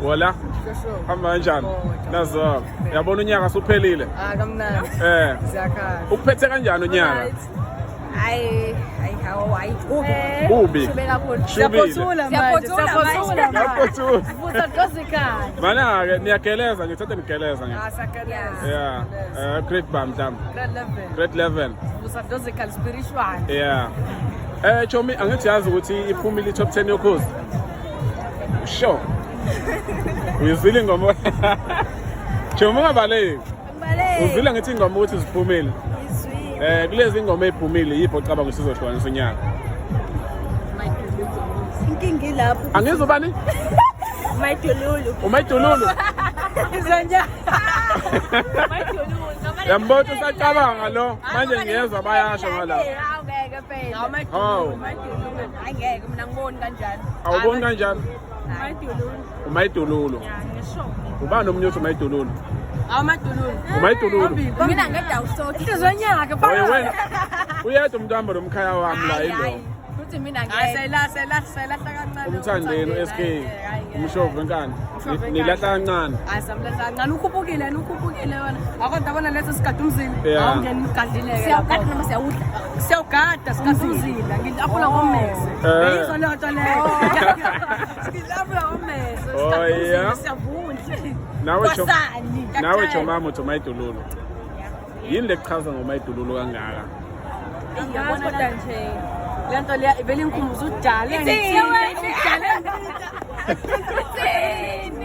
Wala. Hamba kanjani? Nazo. Yabona unyaka suphelile. Ah, kamnandi. Eh. Ziyakhala. Ukuphethe kanjani unyaka? Hayi, hayi, hawu, hayi. Kubi. Shube kakhulu. Shubile. Siyaphothula manje. Siyaphothula manje. Siyaphothula manje. Siyaphothula. Vusa dozikhala. Mana ke niyageleza ngithatha nigeleza nje. Ah, siyageleza. Yeah. Eh grade ba mhlawumbe. Grade 11. Grade 11. Vusa dozikhala spiritual. Yeah. Eh Chomi angithi yazi ukuthi iphumile i top 10 yokhozi. Sure. Uyizwile ingoma? Chomi ungabaleki. Ngibaleke. Uzwile ngithi ingoma ukuthi ziphumile. Ngizwile. Eh kulezi ingoma eziphumile yipho ocabanga ukuthi izohlukanisa unyaka? Inkinga ilapho. Angizwa bani? Mayidululu. Umayidululu. Izonya. Yambona usacabanga lo manje ngiyezwa bayasho ngala. Hawu ngeke phela. Hawu. Hayi ngeke mina ngiboni kanjani. Awuboni kanjani? Mayidululu. Umayidululu. Ubani omunye uthi umayidululu? Amadululu. Umayidululu. Mina ngedwa usothi. Izonyaka Oye wena. Uyedwa umuntu ohamba nomkhaya wami la yilo. Futhi mina Hayi ngeke. sayilahla sayilahla sayilahla kancane. Umthandeni u-SK. Umshovu wenkani. Umshovu wenkani. Nilahla kancane. Hayi samlahla kancane ukhuphukile yena ukhuphukile wena. Akho ndabona leso sigada umzila. Yeah. Awungena ugadlile ke. Siyawugada noma siyawudla. Siyawugada sigada umzila. Ngilapula ngommese. Eh. Beyizwa leyo nto leyo. Ngilapula ngommese. Oh, Sigada umzila yeah. siyavundla. Nawe Cho- Kwasani. Nawe Chomama uthi umayidululu. Yini lekuchaza ngomayidululu kangaka? Yabona kodwa nje le nto leya ivele ingikhumbuza udala udala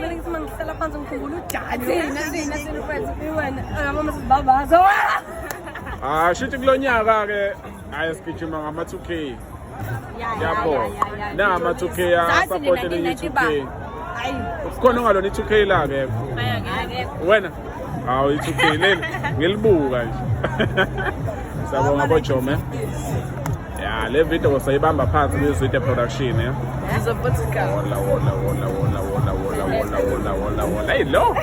vele ngithi uma ngihlala phansi ngikhumbula udala Thina thina thina mfethu. wena yabo masibabaza Ah, shuthi kulonyaka ke hayi sigijima ngama 2K. Yabo. Na ama 2K ya support le 2K. Hayi. Kukhona ongalona i2K la ke. Akekho. Wena? Hawu i2K leli ngilibuka nje. Siyabonga boJome. Ya, le video sayibamba phansi kwiZwide Production eh. Ngizopotika Wola wola wola wola wola wola wola wola wola wola. Hey lo.